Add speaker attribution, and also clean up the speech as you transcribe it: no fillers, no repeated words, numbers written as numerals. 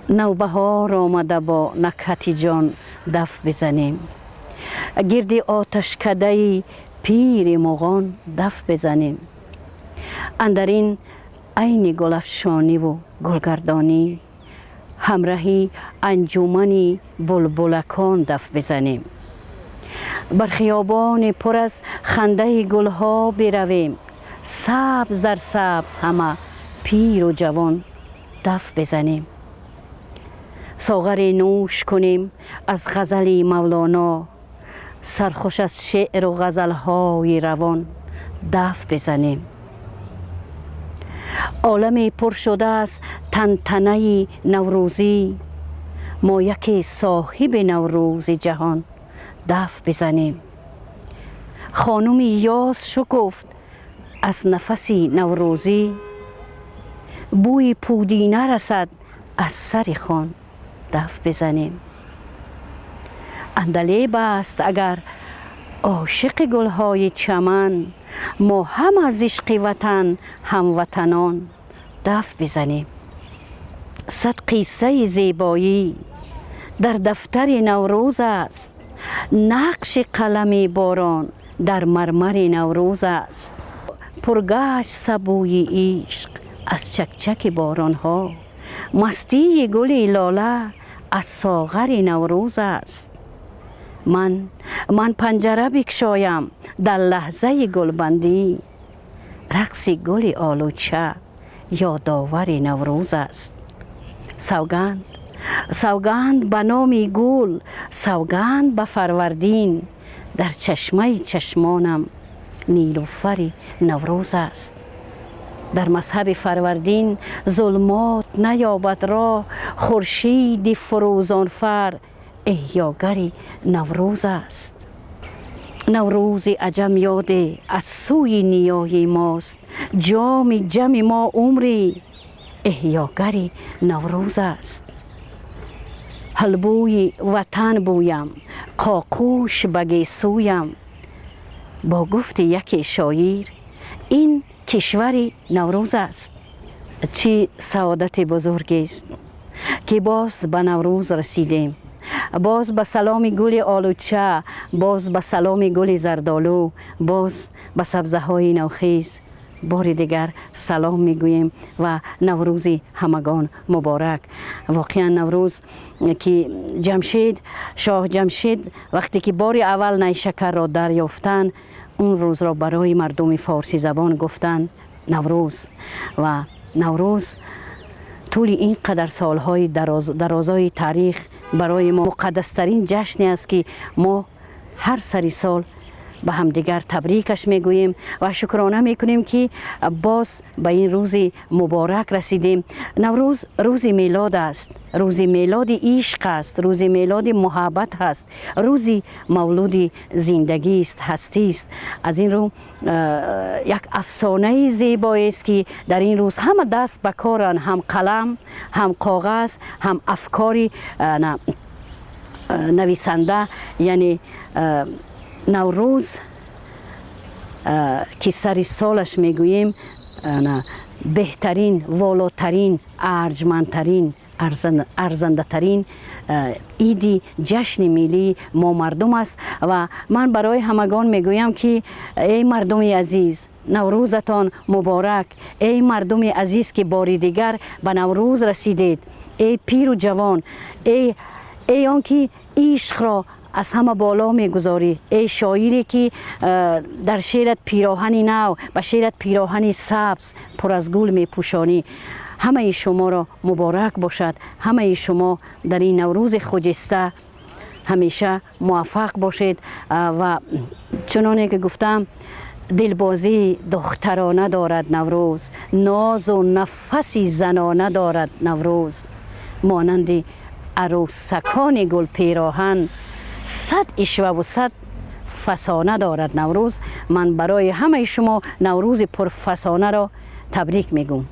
Speaker 1: Навбаҳор омада, бо накҳати ҷон даф бизанем, гирди оташкадаи пири муғон даф бизанем. Андар ин айни гулафшониву гулгардонӣ ҳамраҳи анҷумани булбулакон даф бизанем. Бар хиёбони пур аз хандаи гулҳо биравем, сабз дар сабз ҳама пиру ҷавон даф бизанем. Соғаре нӯш кунем аз ғазали Мавлоно, сархуш аз шеъру ғазалҳои равон даф бизанем. Оламе пур шуда аз тантанаи наврӯзӣ, мо яке соҳиби наврӯзи ҷаҳон даф бизанем. Хонуми ёс шукуфт аз нафаси наврӯзӣ, бӯи пудина расад аз сари хон даф бизанем. Андалеб аст агар ошиқи гулҳои чаман, мо ҳам аз ишқи ватан ҳамватанон даф бизанем. Сад қиссаи зебоӣ дар дафтари Наврӯз аст, нақши қалами борон дар мармари Наврӯз аст. Пургашт сабӯи ишқ аз чакчаки боронҳо, мастии гули лола аз соғари Наврӯз аст. Ман панҷара бикшоям дар лаҳзаи гулбандӣ, рақси гули олуча ёдовари Наврӯз аст. Савганд, савганд ба номи гул, савганд ба Фарвардин, дар чашмаи чашмонам нилуфари Наврӯз аст. Дар мазҳаби Фарвардин зулмот наёбад роҳ, хуршиди фурӯзонфар эҳёгари Наврӯз аст. Наврӯзи аҷам ёде аз сӯи ниёи мост, ҷоми ҷами мо умри эҳёгари Наврӯз аст. Ҳалбӯи ватан бӯям, қоқуш ба гесӯям, бо гуфти яке шоир ин кишвари Наврӯз аст. Чӣ саодати бузургест, ки боз ба Наврӯз расидем, боз ба саломи гули олуча, боз ба саломи гули зардолу, боз ба сабзаҳои навхез бори дигар салом мегӯем ва Наврӯзи ҳамагон муборак. Воқеан, Наврӯз, ки Ҷамшед, шоҳ Ҷамшед, вақте ки бори аввал найшакарро дарёфтанд, он рӯзро барои мардуми форсизабон гуфтанд Наврӯз. Ва Наврӯз тӯли ин қадар солҳои дарозои таърих барои мо муқаддастарин ҷашне аст, ки мо ҳар сари сол ба ҳамдигар табрикаш мегӯем ва шукрона мекунем, ки боз ба ин рӯзи муборак расидем. Наврӯз рӯзи мелод аст, рӯзи мелоди ишқ аст, рӯзи мелоди муҳаббат аст, рӯзи мавлуди зиндагист, ҳастист. Аз ин рӯ як афсонаи зебоест, ки дар ин рӯз ҳама даст ба коранд, ҳам қалам, ҳам коғаз, ҳам афкори нависанда. Яъне Наврӯз, ки сари солаш мегӯем, беҳтарин, волотарин, арҷмандтарин, арзандатарин иди ҷашни миллии мо мардум аст. Ва ман барои ҳамагон мегӯям, ки эй мардуми азиз, Наврӯзатон муборак! Эй мардуми азиз, ки бори дигар ба Наврӯз расидед, эй пиру ҷавон, эй он ки ишқро аз ҳама боло мегузорӣ, эй шоире, ки дар шеърат пироҳани нав, ба шеърат пироҳани сабз пур аз гул мепӯшонӣ, ҳамаи шуморо муборак бошад. Ҳамаи шумо дар ин Наврӯзи хуҷиста ҳамеша муваффақ бошед. Ва чуноне ки гуфтам, дилбозии духтарона дорад Наврӯз, нозу нафаси занона дорад Наврӯз, монанди арӯсакони гулпироҳан сад ишваву сад фасона дорад Наврӯз. Ман барои ҳамаи шумо Наврӯзи пурфасонаро табрик мегӯм.